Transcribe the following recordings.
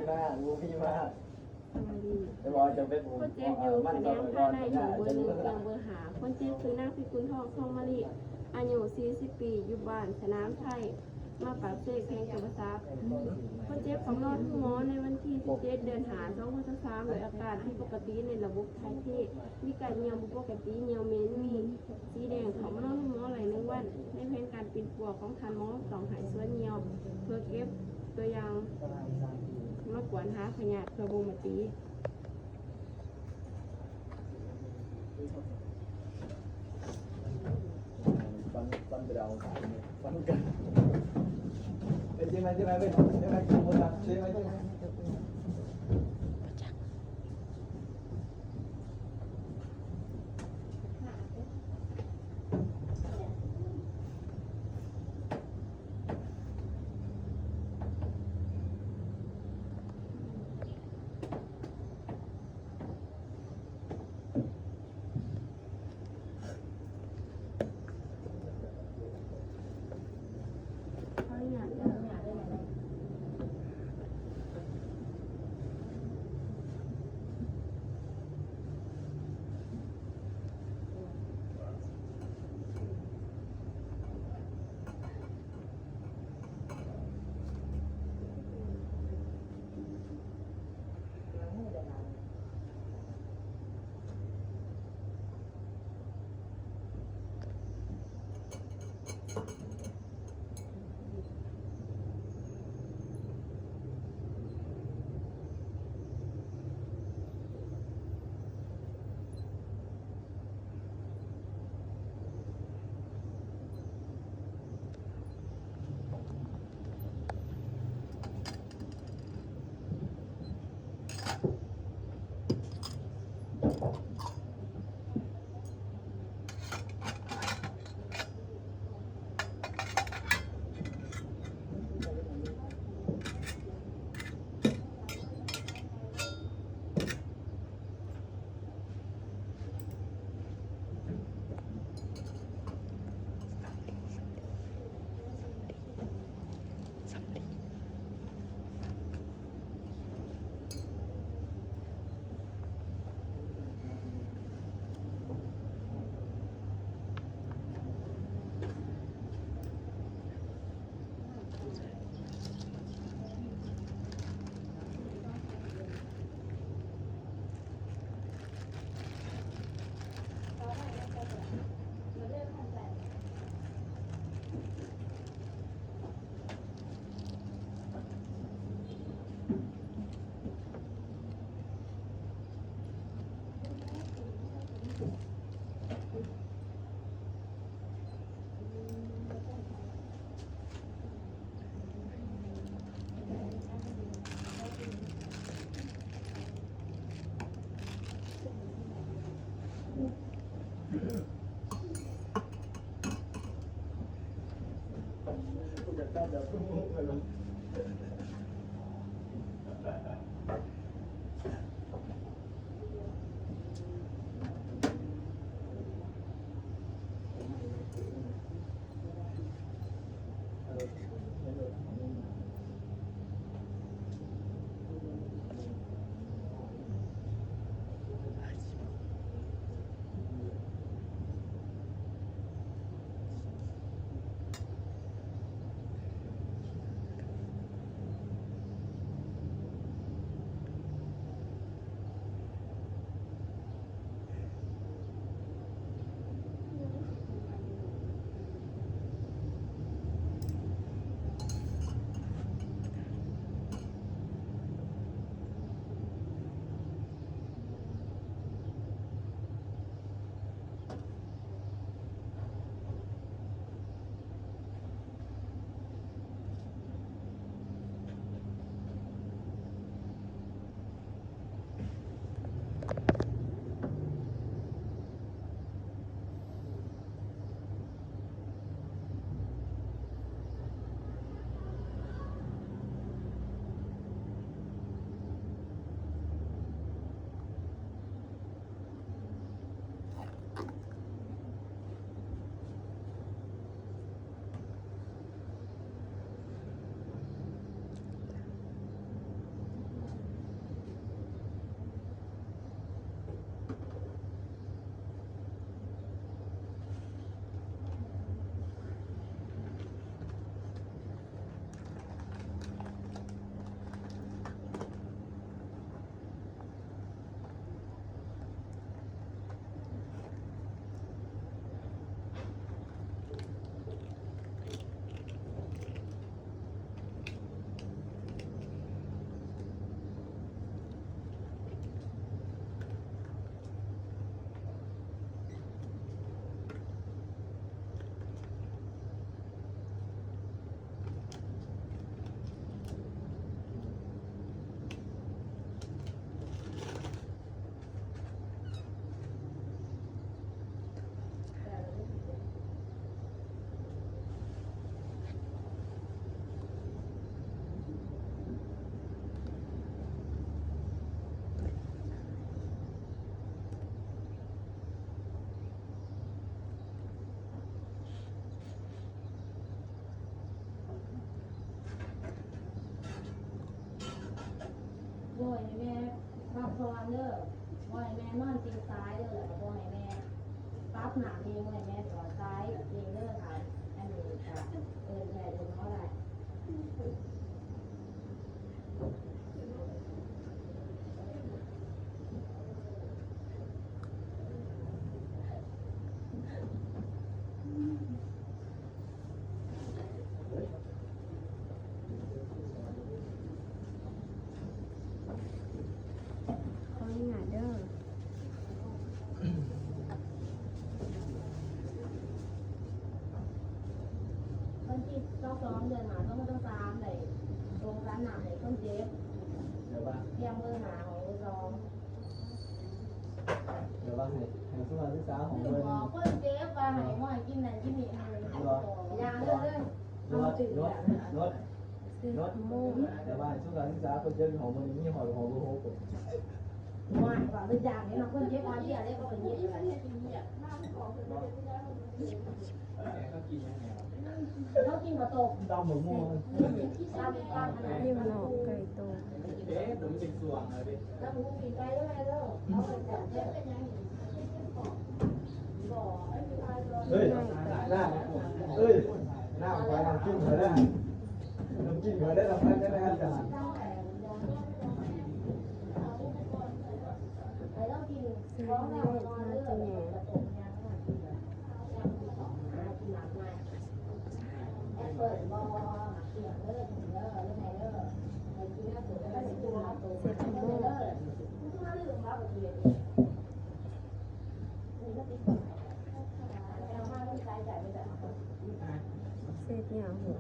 ມາ ບໍ່ມີມາ ສະບາຍດີ. ແຕ່ວ່າຈະເປັນ ຄົນເຈັບຢູ່ຂະແໜງພາຍໃນຂອງເບີໜຶ່ງ ຕຽງເບີຫ້າ. ຄົນເຈັບຄືນາງພິກຸນທອງ ທອງມະລິ ອາຍຸສີ່ສິບປີ ຢູ່ບ້ານສະໜາມໄຊ ມາປາກເຊ ແຂວງຈຳປາສັກ. ຄົນເຈັບເຂົ້ານອນໂຮງໝໍໃນວັນທີສິບເຈັດ ເດືອນຫ້າ ສອງພັນຊາວສາມ ດ້ວຍອາການຜິດປົກກະຕິໃນລະບົບຖ່າຍເທ, ມີການຍ່ຽວບໍ່ປົກກະຕິ, ຍ່ຽວເໝັນ, ມີສີແດງ. ເຂົ້າມານອນໂຮງໝໍໄດ້ໜຶ່ງວັນ. ໃນແຜນການປິ່ນປົວຂອງທ່ານໝໍ ຕ້ອງໃຫ້ສວນຍ່ຽວ ເພື່ອເກັບຕົວຢ່າງມາກວດຫາພະຍາດເພື່ອບົ່ງມະຕິ. ຟັນ ຟັນໄປເອົາ ຟັນກັນ ເອີ ເຈັບໄວ້ ເຈັບໄວ້ ເອີ ເຈັບໄວ້ ເຈັບໄວ້ ເຈັບໄວ້. ບໍ່ໃຫ້ແມ່ພັກຜ່ອນເດີ ບໍ່ໃຫ້ແມ່ນອນຕີງຊາຍເດີ ແລ້ວກໍບໍ່ໃຫ້ແມ່ປັບນ້ຳເອງ ບໍ່ໃຫ້ແມ່ຖອດຊາຍເອງເດີ. ຖ້າອັນນີ້ກໍເອີ້ນແພດເອີ້ນໝໍໄດ້. ຂໍອະນຸຍາດເດີ. ວັນທີຊາວສອງ ເດືອນຫ້າ ສອງພັນຊາວສາມ ໄດ້ສົ່ງສານນ້ຳໃຫ້ຄົນເຈັບ ແລ້ວວ່າ ທ່ຽງເບີຫ້າ ຫ້ອງເບີສອງ. ແລ້ວວ່າໃຫ້ ໃຫ້ສຸກາສຶກສາຫ້ອງເບີ ບອກຄົນເຈັບວ່າໃຫ້ ເອີ ບໍ່ໃຫ້ກິນນັ້ນກິນນີ້ ໃຫ້ ບໍ່ ຢ່າເລີຍ ໂດດ ໂດດ ໂດດ ແຕ່ວ່າໃຫ້ສຸກາສຶກສາຄົນເຈັບຫ້ອງເບີມີຮອດຫ້ອງເບີຫົກ. ວ່າ ວ່າເປັນຢ່າງນີ້ເນາະ ຄົນເຈັບອ່ອນເພຍເດ້ ເຂົາເປັນເຮັດ ເຮົາກິນເຂົ້າຕົ້ມ ຕຳບັກຫຸ່ງ ຕຳ ຕຳ ກິນໜໍ່ໄກ່ຕົ້ມ ເດ້ ຕົວນີ້ເປັນສ່ວງເລີຍເດ້ ຕຳບັກຫຸ່ງ ກິນໄກ່ເດີ ເດີ ເອົາໄປແຊບເດີ. ເອີຍ ນ້ຳ ເອີຍ ນ້ຳໄປ ນ້ຳກິນໄປເດີ ນ້ຳກິນໄປເດີ ນ້ຳໄປໄປໄປ ເສດຫຍັງຫວະ?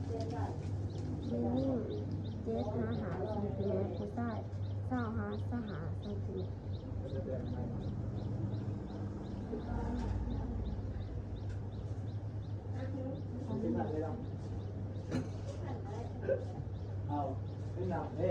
ເສດໄປ. ຍິງ ເຈັດຫາຫ້າເຊັນຕີແມັດ ຜູ້ຊາຍ ຊາວຫາ ຊາວຫ້າເຊັນຕີແມັດ. ເອົາ ໄປນັບເດ້.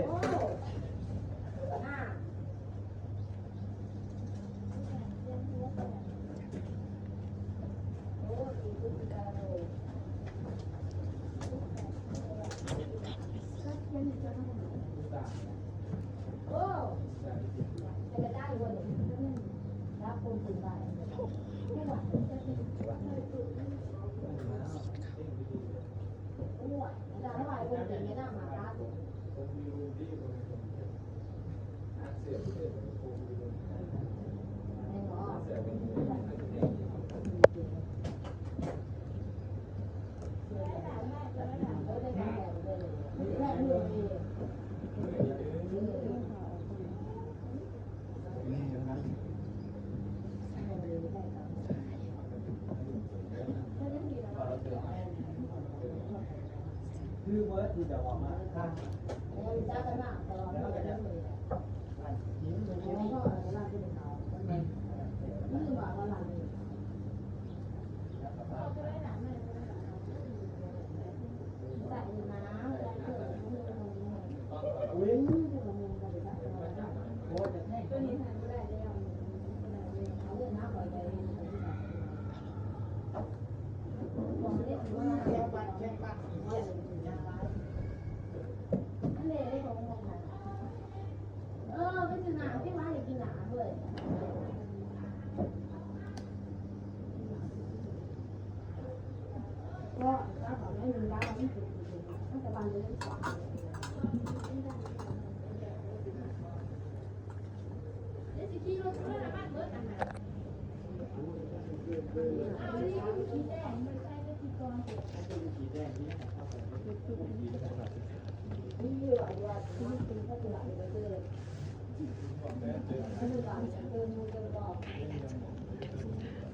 ເອີ ໄປຊື້ນ້ຳ ຊິວ່າໃຫ້ກິນນ້ຳເວີຍ. ນີ້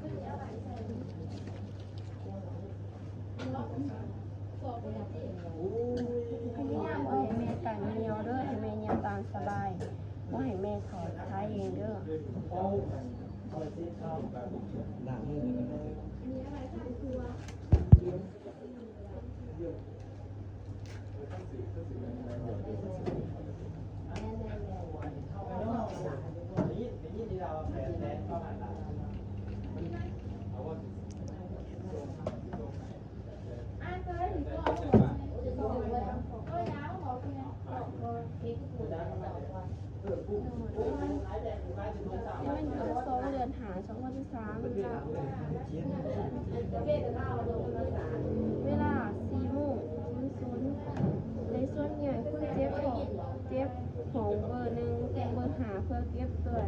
ສາມ ເວລາສີ່ໂມງສູນສູນ ໄດ້ຊວນເຫຍື່ອຍຄົນເຈັບຂອງ ເຈັບຂອງເບີໜຶ່ງ ແລະ ເບີຫ້າ ເພື່ອເກັບຕົວະ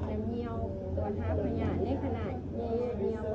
ນ້ຳເຫຍື້ອ ກວດຫາພະຍາດໃນຂະນະແຍ່ເຫຍື້ອ